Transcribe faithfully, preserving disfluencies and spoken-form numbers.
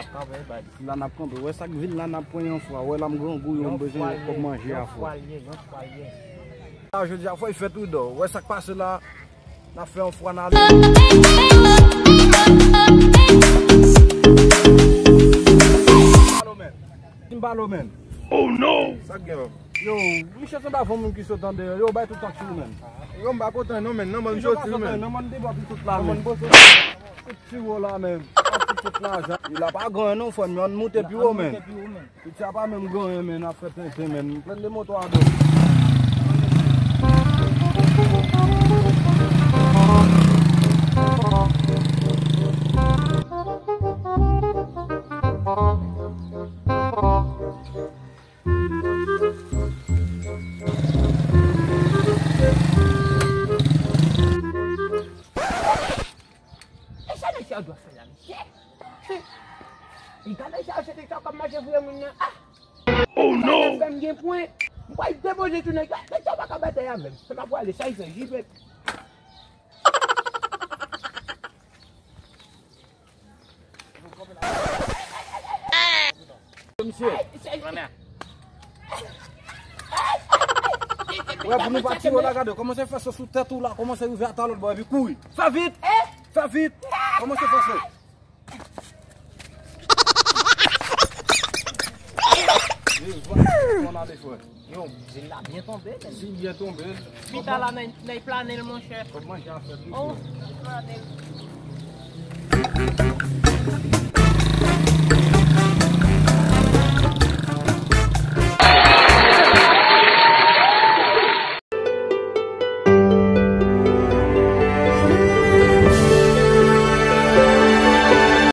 Kanpe, bad. La n ap kanpe. Wè sa k vin la, n ap pran yon fwa. Wè la m grangou, yo m bezwen kòb manje a fwa. Yon fwa l ye, yon fwa l ye. La, jodi a, fò y fèt wi, dò. Wè sa k pase la, n ap fè yon fwa n ale. Timbalo, men. Oh no! Sa k gen, menm? Yo, misye sanble avè yon moun ki sot andeyò. Yo, bay tout sa k sou ou, menm. Yo, m pa kontan, non, menm. Nan mòn soti, menm. Nan mòn debò ki sot la, menm. Tout tiwo la, menm. Tout, tout lajan. Li la pa gen anyen, non, frè m. Yo, ann moute pi wo, menm. Piti a pa menm gen anyen, menm. N ap fè tenten, menm. Plenn de moto a do. E sa nèg sa yo dwe fè la, mesye? E gade sa yo, se nèg sa yo k ap mache voye moun nan. Ah! Oh no! Fè m gen pwen. M pral depoze tou nèg sa. Nèg sa yo pa ka batay avè m. Sa m ap prale, sa y fè, jipèt. Misye. Wè, pou nou pa tiye w la, gade, kòmanse fè sa sou tèt ou la, kòmanse rive ata lòt bò, epi kouri. Fè vit! Fè vit! Kòmanse fè sa. Vin, vin, vin, ale, frè. Yo, zil la byen tonbe, men. Zil byen tonbe. Pita la, nèy, nèy plane l, monchè. Kòb manje a fèt, mesye. Oh, nèy plane l.